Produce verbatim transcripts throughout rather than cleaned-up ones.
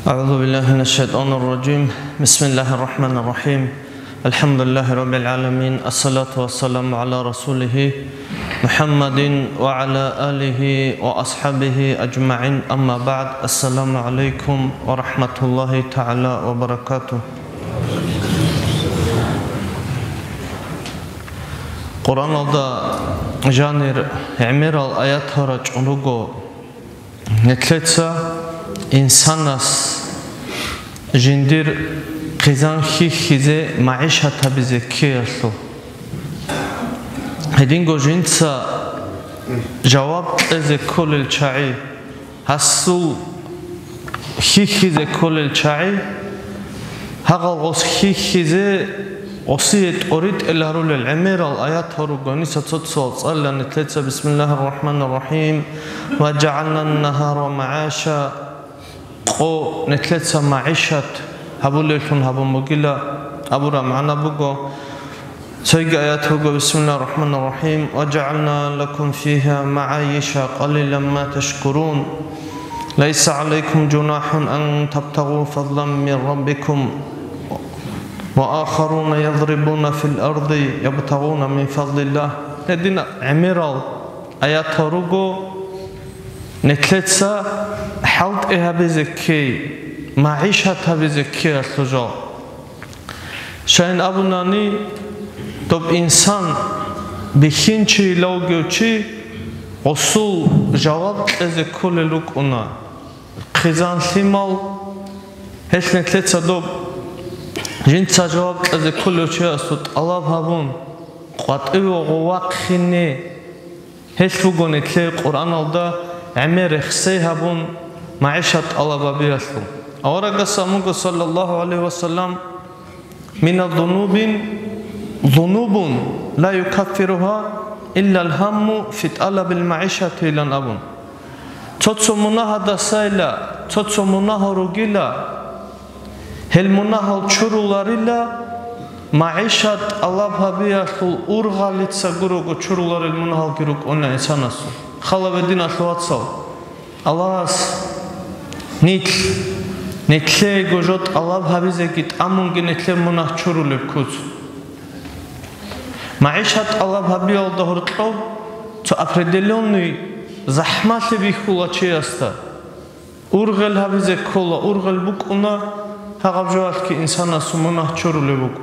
أعوذ بالله من الشيطان الرجيم. بسم الله الرحمن الرحيم. الحمد لله رب العالمين. الصلاة والسلام على رسوله محمد وعلى آله وأصحابه أجمعين. أما بعد. السلام عليكم ورحمة الله تعالى وبركاته. Къуръаналда жанир гӀемерал аятал рачӀун руго. Нилъеца инсанас жиндир хъизан хьихьизе, магӀишат гьабизе ккеялъул. Гьединго жинца жаваб кьезе кколел чагӀи, гьасул хьихьизе кколел чагӀи, гьагъал гъос хьихьизе гъосие тӀоритӀел гьарулел гӀемерал аятал руго. Гьаниса цо-цоял цӀалила нилъеца: «Бисмиллагьир рахӀманир рахӀим. Ва жагӀална ннагьара магӀаша». Къо нилъеца магӀишат гьабулевлъун гьабун бугила абураб магӀна буго. Цоги аят буго: «Бисмиллагьир рахӀманир рахӀим. Ва жагӀална лакум фигьа магӀайиша къалилан ма ташкурун. Лайса гӀалайкум жунахӀун ан табтагъу фадлан мин раббикум. Ва ахаруна ядрибуна фил арди ябтагъуна мин фадлиллагь». Гьедин гӀемерал аятал руго, нилъеца хӀалтӀи гьабизе ккей, магӀишат гьабизе ккеялъул жал. Щайин абунани, доб инсан бихьинчийилавгев чи, гъосул жаваб кьезе кколел рукӀуна. Хъизан лъимал, гьелъ нилъеца доб жинца жаваб кьезе кколев чиясул тӀалаб гьабун, къватӀиве гъов вахъине. Гьелъ буго нилъее Къуръаналда гӀемер рехсей гьабун, магӀишат тӀалаб гьабиялъул. Аварагас абун буго, саллаллагьу гӀалайгьи ва саллам: «Мина зунубин зунубун ла юкаффиругьа иллал гьамму фи тӀалабил магӀишати», – илан абун. Цо-цо мунагьадасайила, цо-цо мунагьал ругила, гьел мунагьал чуруларила, магӀишат тӀалаб гьабиялъул ургъалица гурого чуруларел мунагьалги рукӀуна инсанасул. Хала бединалъул вацал, Аллагьас нилъ, нилъеего жо тӀалаб гьабизеги тӀамунги нилъер мунагь чурулеб куц. МагӀишат тӀалаб гьабиялда гьоркьоб цо определённый захӀмалъи бихьула чиясда. Ургъел гьабизе ккола, ургъел букӀуна, гьагъаб жоялъги инсанасул мунагь чурулеб буго.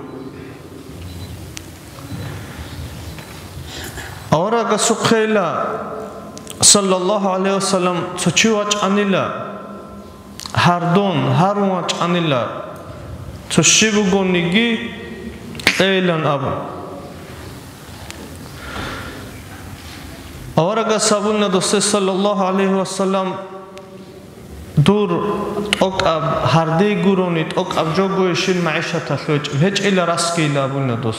Аварагасухъейила, саллаллагьу гӀалайгьи ва саллам, цо чи вачӀанила, гьардон, гьарун вачӀанила, цо щиб бугониги кьейилан абун. Аварагас абуна досде, саллаллагьу гӀалайгьи ва саллам: «Дур тӀокӀаб гьардей гурони, тӀокӀаб жо гуйищин магӀишаталъ гьечӀеб? ГьечӀила расгийила», – абуна дос.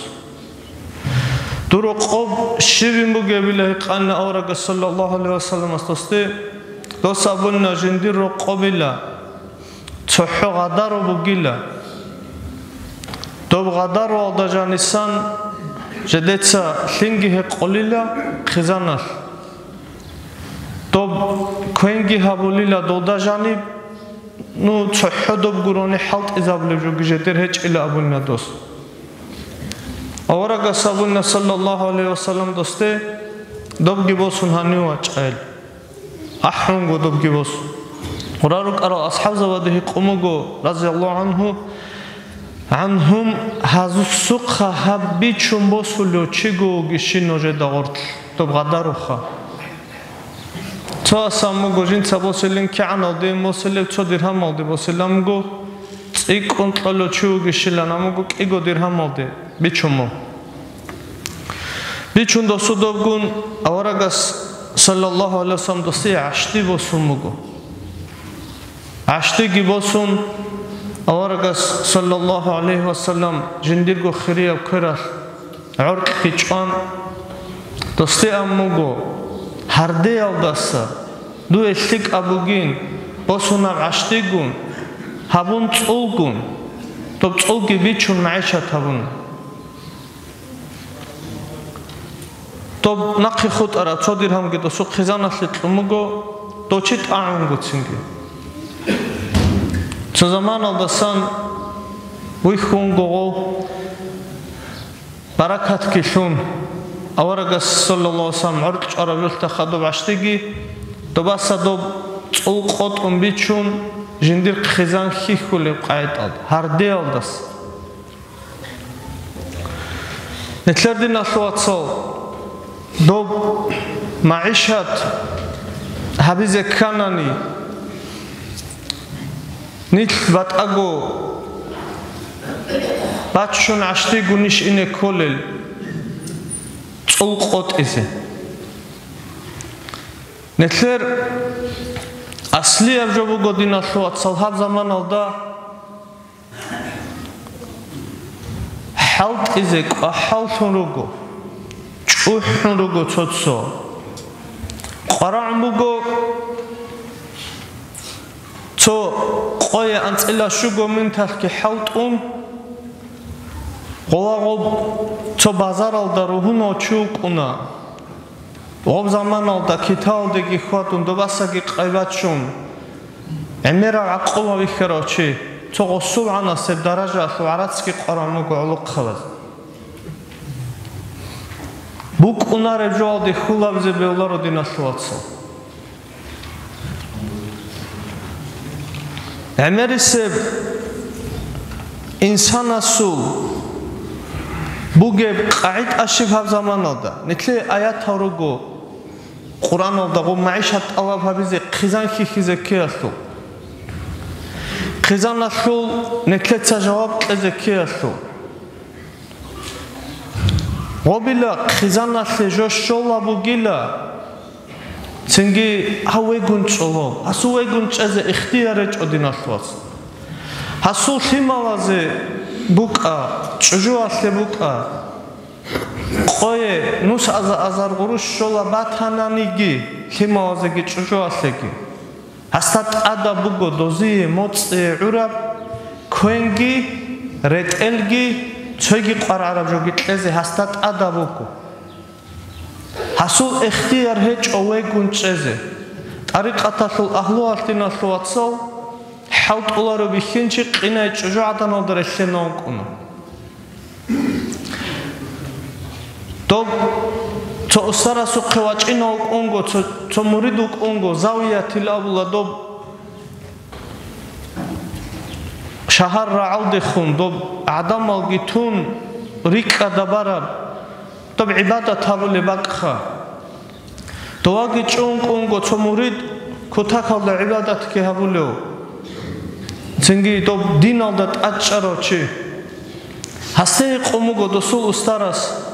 «Дур рокъоб щибин бугебила?» – гьикъана аварагас, саллаллагьу гӀалайгьи ва салламас, досде. Дос абуна: «Жиндир рокъобила цохӀо гъадаро бугила. Доб гъадароялда жанисан жедеца лъинги гьекъолила хъизаналъ. Доб квенги гьабулила долда жаниб, ну, цохӀо доб гурони хӀалтӀизабулеб жоги жедер гьечӀила», – абуна дос. Аварагас абуна, саллаллагьу гӀалайгьи ва саллам, досде: «Добги босун гьанив вачӀайил». АхӀунго добги босун. Гъура рукӀарал асхӀабзабаде гьикъун буго, разияллагьу гӀангьу, гӀангьум: «Гьазусухъа гьаб бичун босулев чиго вугищин нужеда гъорлъ, доб гъадаруха?» Цо асан буго жинца босилин кигӀаналде босилеб, цо диргьамалде босилан буго, цӀикӀкӀун кьолев чи вугищилан, амма буго кӀиго диргьамалде бичун буго. Бичун досу добгун аварагас, саллаллагьу гӀалайгьи ва саллам, досие гӀащтӀи босун буго. ГӀащтӀиги босун, аварагас, саллаллагьу гӀалайгьи ва саллам, жиндирго хирияб квералъ гӀоркьги чӀван, досде ан буго: «Гьардеялдаса дуе лъикӀаб бугин, босунаб гӀащтӀигун, гьабун цӀулгун, доб цӀулги бичун магӀишат гьабун». Доб нахъе хутӀараб цо диргьамги досул хъизаналъе кьун буго, дов чи тӀагӀунгоцинги. Цо заманалдасан вихьун гъов баракатги лъун, аварагас, саллаллагьу гӀалайгьи ва саллам, гӀоркьараб жолъа хадуб гӀащтиги, добаса доб цӀул къотӀун бичун, жиндир хъизан хьихьулеб къагӀидалда, гьардеялдаса. Нилъер диналъул вацал, доб магӀишат гьабизе кканани, нилъ батӀаго баччун гӀащтигунищ ине кколел цӀул къотӀизе. Нилъер аслияб жо буго, диналъул вацал, гьаб заманалда хӀалтӀизе кӀвахӀаллъун руго, чӀухӀун руго цо-цо. КъварагӀун буго цо къое анцӀила щуго минталъги хӀалтӀун, гъола гъоб цо базаралда ругьунав чи вукӀуна. Гъоб заманалда киталдеги хьвадун, добасаги къайбачун, гӀемерал гӀакъуба вихьарав чи, цо гъосул гӀанасеб даражаялъул гӀарацги къваран вуго гӀолохъабаз. БукӀунареб жоялде хьулабизе бегьуларо, диналъул вацал. ГӀемерисеб инсанасул бугеб къагӀида щиб гьаб заманалда? Нилъее аятал руго Къуръаналда гъоб магӀишат тӀалаб гьабизе хъизан хьихьизе ккеялъул, хъизаналъул нилъеца жаваб кьезе ккеялъул. Гъобила хъизаналъе жо щола бугила, цинги гьав вегун чӀоло, гьасул вегун чӀезе ихтияр гьечӀо, диналъул вацал. Гьасул лъималазе букӀа, чӀужуялъе букӀа. Къое нус аза-азар гъурущ щола батананиги, лъималазеги чӀужуялъеги. Гьасда тӀадаб буго дозие моцӀие гӀураб квенги, ретӀелги, цойги къварагӀараб жоги кьезе гьасда тӀадаб буго. Гьасул ихтияр гьечӀо вегун чӀезе. ТӀарикъаталъул агьлуялъ, диналъул вацал, хӀалтӀуларо бихьинчи къинай чӀужугӀаданалда релълъена вукӀуна. Доб цо устарасухъе вачӀина вукӀунго, цо, цо мурид вукӀунго, Завиятил абула доб шагьар рагӀалдехун, доб гӀадамалги тун, рикӀкӀада бараб, доб гӀибадат гьабулеб бакӀха. Доваги чӀун кӀунго цо мурид кутакалда гӀибадатги гьабулев, цинги доб диналда тӀадчӀарав чи. Гьасде гьикъун буго досул устарас: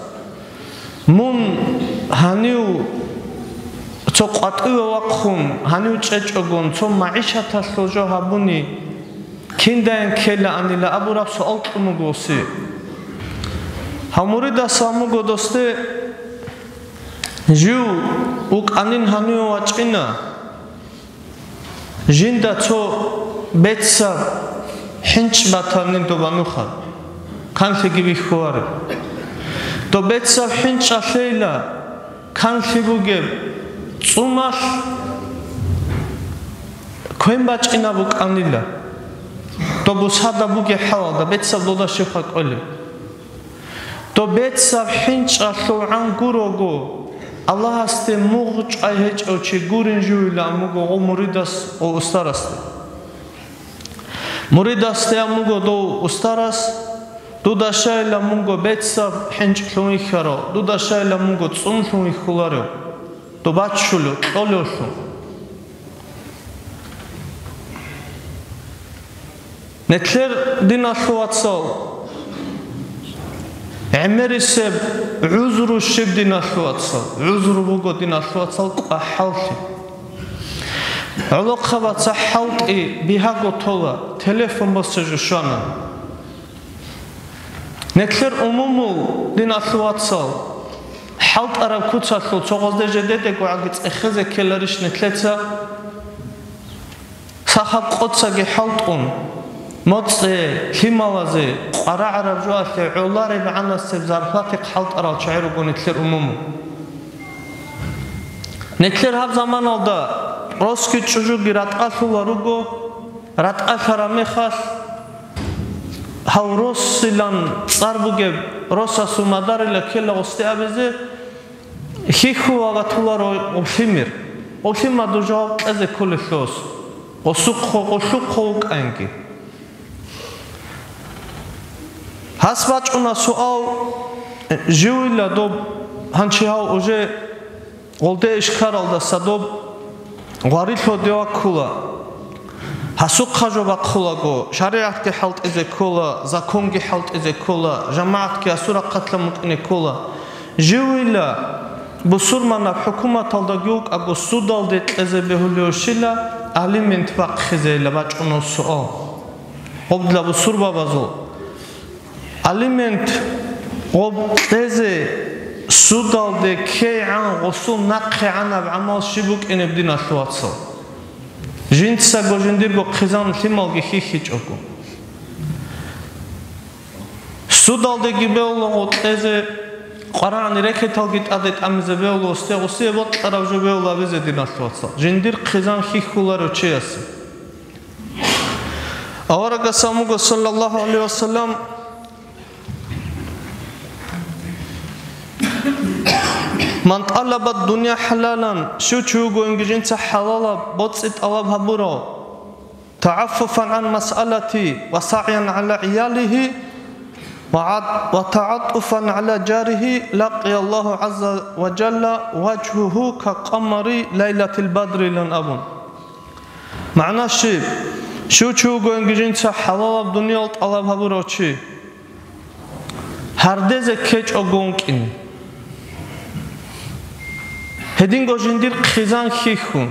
«Мун гьанив цо къватӀиве вахъун, гьанив чӀечӀогун, цо магӀишаталъул жо гьабуни, киндайин ккелаанила?» абураб суал кьун буго гьесие. Гьав муридас гьабун буго досде: «Жив вукӀанин гьаниве вачӀина, жинда цо бецаб хӀинчӀ батанин доба нухалъ, канлъиги бихьулареб. Доб бецаб хӀинчӀалъейила канлъи бугеб цӀумалъ квен бачӀинаб букӀанила, доб бусада бугеб хӀалалда бецаб дода щибха кӀолеб». Доб бецаб хӀинчӀалъул гӀан гурого, Аллагьасде мугъ чӀвай гьечӀев чи гурин жуйилан буго гъо муридас ва устарасде. Муридасде ан буго дов устарас: «Дуда щайилан мунго бецаб хӀинчӀлъун вихьарав, дуда щайилан мунго цӀумлъун вихьуларев, доб баччулев, кьолевлъун». Нилъер, диналъул вацал, гӀемерисеб гӀузру щиб, диналъул вацал? ГӀузру буго, диналъул вацал, кӀвахӀаллъи. ГӀолохъабаца хӀалтӀи бигьаго тола, телефон босизе жо щвана. Нилъер умумул, диналъул вацал, хӀалтӀараб куцалъул цо гъозде жедедего гӀаги цӀехезе ккеларищ нилъеца? Сахаб къоцаги хӀалтӀун, моцӀе, лъималазе къварагӀараб жоалъе гӀолареб гӀанасеб зарплатихъ хӀалтӀарал чагӀи руго нилъер умуму. Нилъер гьаб заманалда росги чӀужуги ратӀалъула руго, РатӀалъараб мехалъ, гьав росилан цӀар бугеб росасул мадарила ккела гъосде абизе, хьихьула ватуларо гъулъимир. Гъулъимаду жаваб кьезе кколелъос, гъосухъо, гъулъухъо вукӀанги. Гьас бачӀуна суал, живила доб, гьанчи гьав уже гъолде ишкаралдаса доб гъварилъоде ваккула. Гьасухъа жо бахъулаго, шаригӀатги хӀалтӀизе ккола, законги хӀалтӀизе ккола, жамагӀатги гьасул рахъалъа мукӀине ккола. Живила бусурманаб хӀукуматалдаги вукӀаго судалде кьезе бегьулевщила алимент бахъизейила бачӀунав суал. Гъобла бусурбабазул алимент гъоб кьезе судалде ккейгӀан гъосул нахъегӀанаб гӀамал щиб букӀинеб, диналъул вацал? Жинцаго жиндирго хъизан лъималги хьихьичӀого. Судалдеги бегьула гъо кьезе, къварагӀан рекеталги тӀаде тӀамизе бегьула, гъосде гъосие бокьараб жо бегьула абизе, диналъул вацал, жиндир хъизан хьихьуларев чиясе. Аварагас абун буго, саллаллагьу гӀалайгьи ва саллам: «Ман тӀалаба дунья хӀалалан», щив чи вугоинги жинца хӀалалаб боцӀи тӀалаб гьабурав, «тагӀаффуфан гӀан масъалати ва сагӀян гӀала гӀиялихи ва гӀат-, ва тагӀатӀуфан гӀала жарихи, лакъияллагьу гӀазза ва жалла важгьугьу какъамари лайлатил бадрилан», абун. МагӀна щиб? Щив чи вугоинги жинца хӀалалаб дуниял тӀалаб гьабурав чи, гьардезе ккечӀого вукӀине. Гьединго жиндир хъизан хьихьун,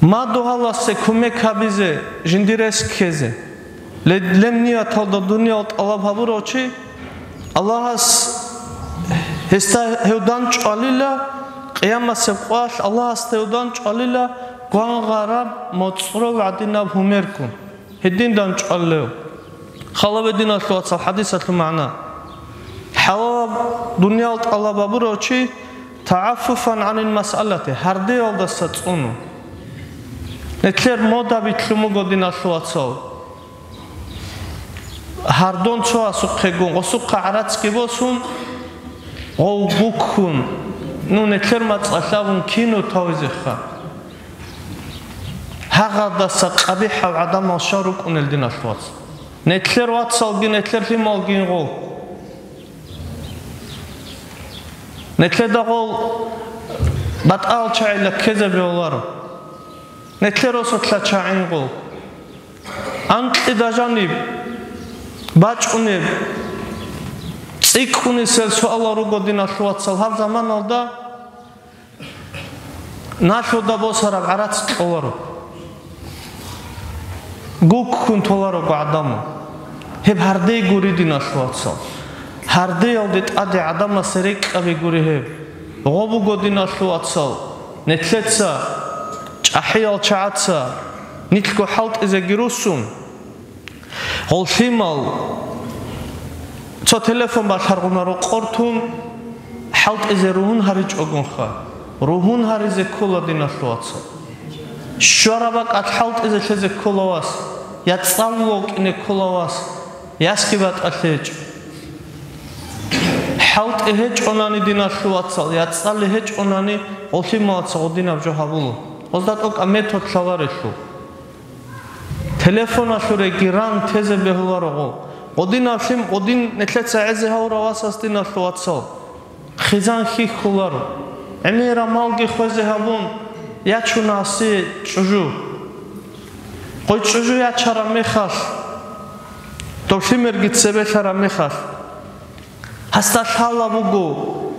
мадугьаласе кумек гьабизе, жиндир рес ккезе. Ле-, леб нияталда дуниял тӀалаб гьабурав чи, Аллагьас гьесда гьев данчӀвалила, къиямасеб къоялъ Аллагьасда гьев данчӀвалила гвангъараб моцӀрол гӀадинаб гьумергун. Гьедин данчӀвалев. Халабе, диналъул вацал, хадисалъул магӀна. ХӀалалаб дуниял тӀалаб гьабурав чи, тагӀаффуфан гӀанил масъалати, гьардеялдаса цӀуну. Нилъер мода битлъун буго, диналъул вацал. Гьардон цо асухъегун, гъосухъа гӀарацги босун, гъов гуккун, ну, нилъер мацӀалъ абун кино тавизеха. Гьагъадаса къабихӀав гӀадамал щал рукӀунел, диналъул вацал. Нилъер вацалги, нилъер лъималги гъов. Нилъеда гъол батӀал чагӀила ккезе бегьуларо. Нилъер росулъа чагӀин гъол. Анкьида жаниб бачӀунеб, цӀикӀкӀунисел суалал руго, диналъул вацал, гьаб заманалда налъуда босараб гӀарац кьоларо. Гуккун толарого гӀадамал. Гьеб гьардей гури, диналъул вацал. Гьардеялде тӀаде гӀадамасе рекӀкӀаби гури гьеб. Гъо буго, диналъул вацал, нилъеца чӀахӀиял чагӀаца нилъго хӀалтӀизеги руссун, гъол лъимал цо телефон балъаргъунаро къортун хӀалтӀизе ругьун гьаричӀогунха. Ругьун гьаризе ккола, диналъул вацал. Щвараб бакӀалъ хӀалтӀизе лъезе ккола вас, я цӀалулав кӀине ккола вас, ясги батӀалъ гьечӀо. ХӀалтӀи гьечӀонани, диналъул вацал, я цӀали гьечӀонани, гъол лъималаца гъодинаб жо гьабула. Гъозда тӀокӀаб метод лъаларелъул. Телефоналъуреги ран тезе бегьуларо гъо. Гъодинав лъим, гъодин нилъеца гӀезе гьавурав васас, диналъул вацал, хъизан хьихьуларо. ГӀемераб малги хвезе гьабун, ячуна гьасие чӀужу. Гъой чӀужу ячараб мехалъ, дов лъимерги цебе лъараб мехалъ. Гьасда лъала буго,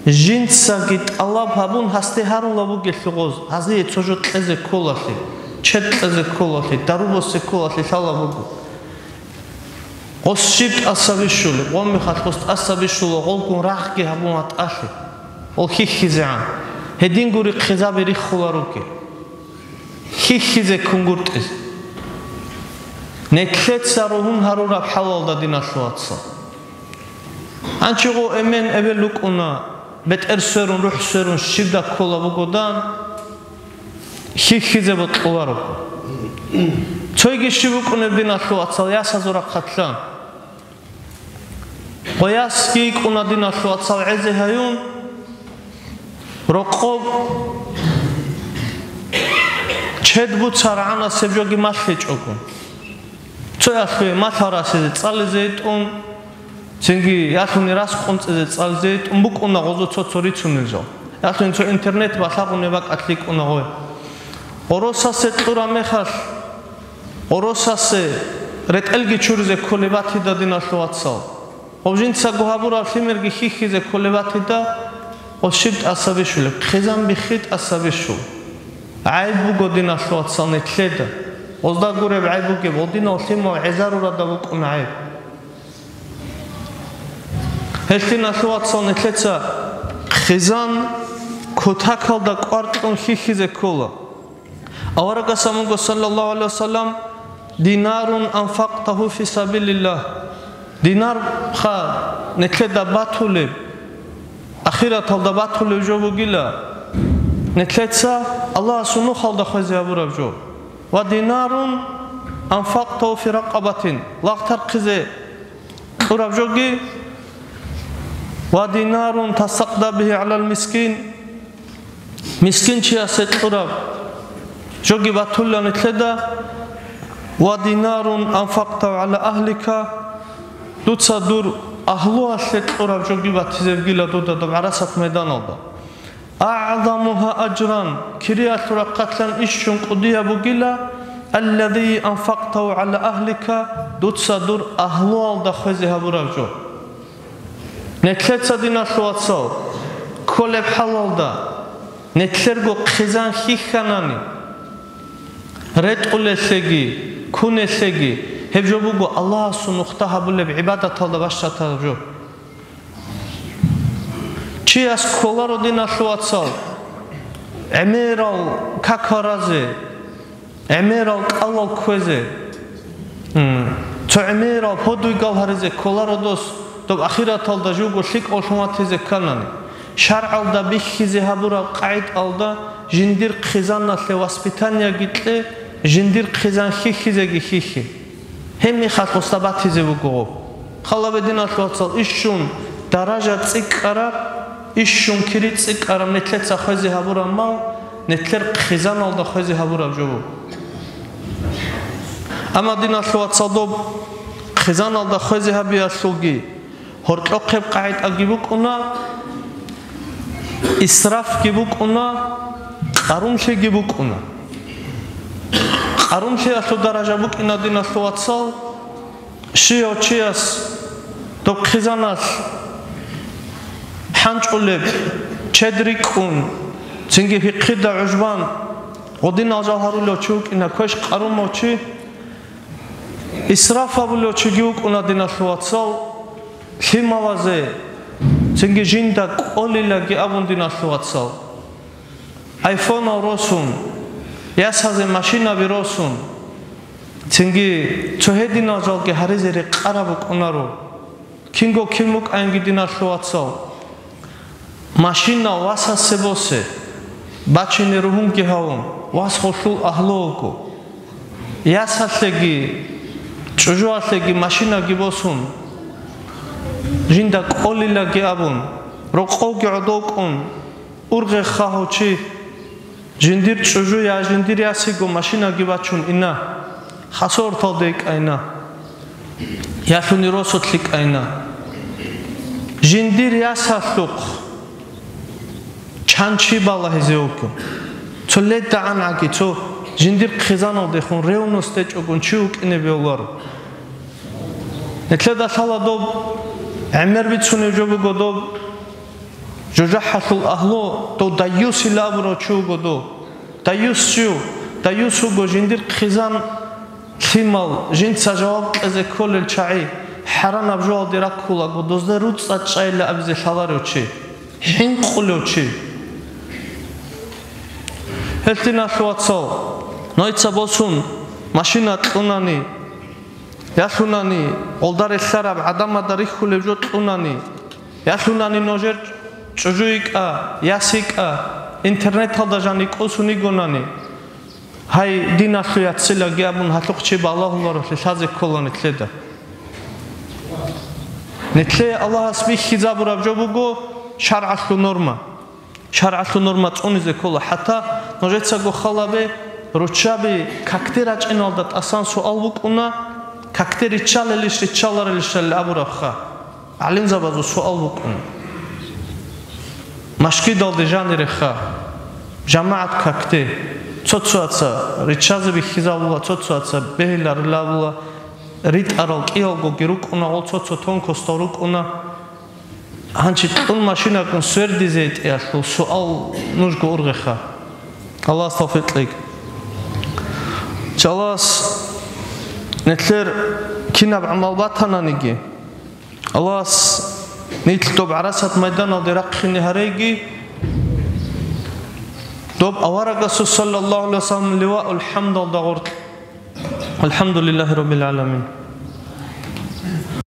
жинцаги тӀалаб гьабун, гьасде гьарула бугелъул гъоз, гьазие цо жо кьезе кколалъе, чед кьезе кколалъе, дару босе кколалъе лъала буго. Гъос щиб тӀаса бищулеб, гъомихалъ гъос тӀаса бищула, гъолгун рагъги гьабун ватӀалъе, гъол хьихьизегӀан. Гьедин гури хъизаби риххула ругел. Хьихьизе ккунгуртӀизе. Нилъеца ругьун гьарураб хӀалалда, диналъул вацал. Анчи гъо эмен эбел рукӀуна, бетӀер сверун, рухӀ сверун щибда ккола бугодан, хьихьизе бокьуларо. Цойги щиб букӀунеб, диналъул вацал, ясазул рахъалъан? Къоясги йикӀуна, диналъул вацал, гӀезе гьаюн, рокъоб чед буцарагӀанасеб жоги малъичӀого. Цо ялъуе малъа расизе цӀализе йитӀун, цинги ялъуни рас къунцӀизе цӀализе йитӀун букӀуна гъозо цо-цо рицунел жал. Ялъуни цо интернет балъагъунеб бакӀалъ йикӀуна гъой. Гъоросасе кьураб мехалъ, гъоросасе ретӀелги чуризе кколеб батида, диналъул вацал. Гъоб жинцаго гьабураб лъимерги хьихьизе кколеб батида, гъо щиб тӀаса бищулеб, хъизан биххи тӀаса бищул. ГӀайиб буго, диналъул вацал, нилъеда. Гъозда гуреб гӀайиб бугеб, гъодинал лъимал гӀезарурада букӀуна гӀайиб. Гьелъ, диналъул вацал, нилъеца хъизан кутакалда кӀвар кьун хьихьизе ккола. Аварагас абун буго, саллаллагьу гӀалайгьи вассалам: «Динарун анфакътагьу фи сабилиллагь». Динар ха нилъеда батулеб, ахираталда батулеб жо бугила, нилъеца Аллагьасул нухалда хвезе гьабураб жо. «Ва динарун анфакътагьу фи ракъабатин», лагъ тархъизе кьураб жоги, «ва динарун тасаддакъта бигьи гӀалал мискин», мискинчиясе кьураб жоги батулла нилъеда, «ва динарун анфакътагьу гӀала агьлика», дуца дур агьлуялъе кьураб жоги батизе бугила дуда доб гӀарасат майданалда. «АгӀзамугьа ажран», кириялъул рахъалъан ищун кӀудияб бугила, «аллази анфакътагьу гӀала агьлика», дуца дур агьлуялда хвезе гьабураб жо. Нилъеца, диналъул вацал, кколеб хӀалалда, нилъерго хъизан хьихьанани, ретӀулелъеги, кунелъеги, гьеб жо буго Аллагьасул нухда гьабулеб гӀибадаталда бащатараб жо. Чияс кколаро, диналъул вацал, гӀемерал какаразе, гӀемерал кӀалал кквезе, м, цо гӀемерал подвигал гьаризе кколаро дос, доб ахираталда живго лъикӀавлъун ватизе кканани. ШаргӀалда бихьизе гьабураб къагӀидалда жиндир хъизаналъе воспитаниеги кье, жиндир хъизан хьихьизеги хьихье. Гьеб мехалъ гъосда батизе буго гъоб. Хал гьабе, диналъул вацал, ищун даража цӀикӀкӀараб, ищун кири цӀикӀкӀараб нилъеца хвезе гьабураб мал, нилъер хъизаналда хвезе гьабураб жо буго. Амма, диналъул вацал, доб хъизаналда хвезе гьабиялъулги гьоркьохъеб къагӀидаги букӀуна, исрафги букӀуна, къарумлъиги букӀуна. Къарумлъиялъул даража букӀина, диналъул вацал, щияв чияс доб хъизаналъ хӀанчӀулеб чед рикӀкӀун, цинги пихъида гӀужбан гъодинал жал гьарулев чи вукӀина, квеш къарумав чи, исраф гьабулев чиги вукӀуна, диналъул вацал, лъималазе, цинги жинда кӀолилаги абун, диналъул вацал. Айфонал росун, ясазе машинаби росун, цинги цо гьединал жалги гьаризе рекъараб букӀунаро. Кинго кин букӀаинги, диналъул вацал, машина васасе босе, бачине ругьунги гьавун, вас гъолъул агьлу вуго. Ясалъеги, чӀужуялъеги машинаги босун, жинда кӀолилаги абун, рокъовги гӀодов кӀун, ургъеха гьав чи, жиндир чӀужу я жиндир ясиго машинаги бачун ина, хасорталде кӀайна, ялъуни росулъе кӀайна. Жиндир ясалъухъ чан чи балагьизе вуго. Цо ледагӀан гӀаги, цо жиндир хъизаналдехун ревность течӀогун чи вукӀине бегьуларо. Нилъеда лъала доб гӀемер бицунеб жо буго доб. ЖужахӀалъул агьлу дов даюсила абурав чи вуго дов. Даюс чив? Даюс вуго жиндир хъизан лъимал, жинца жаваб кьезе кколел чагӀи, хӀаранаб жоялде раккулаго, дозда руцӀцӀад чӀайилла абизе лъаларев чи, хӀинкъулев чи. Гьелъ, диналъул вацал, нойца босун машина кьунани, ялъунани, гъолда релълъараб гӀадамазда рихьулеб жо кьунани, ялъунани нужер чӀужу йикӀа, яс йикӀа, интернеталда жани кӀусун йигонани, Гьай, диналъул яццилаги абун гьалъухъ чи балагьуларевлъи лъазе ккола нилъеда. Нилъее Аллагьас бихьизабураб жо буго шаргӀалъул норма. ШаргӀалъул норма цӀунизе ккола. ХӀатта нужецаго халабе, руччаби какде рачӀиналда тӀасан суал букӀуна, какде риччалелищ, риччаларелищали абурабха. ГӀалимзабазул суал букӀуна. Машгидалде жаниреха, жамагӀат какде. Цо-цояца риччазе бихьизабула, цо-цояца бегьиларилабула, ритӀарал кӀиялгоги рукӀуна, гъол цо-цо тонкостал рукӀуна. Гьанчи кьун машинакун свердизе гьетӀиялъул суал нужго ургъеха. Аллагьас тавфикъ кьеги. Чалас нилъер кинаб гӀамал батананиги, Аллагьас нилъ доб гӀарасат майданалде рахъине гьареги, доб аварагасул саллаллагьу гӀалайгьи вассалам ливаул хӀамдалда гъоркь. АлхӀамдулиллагьи раббил гӀаламин.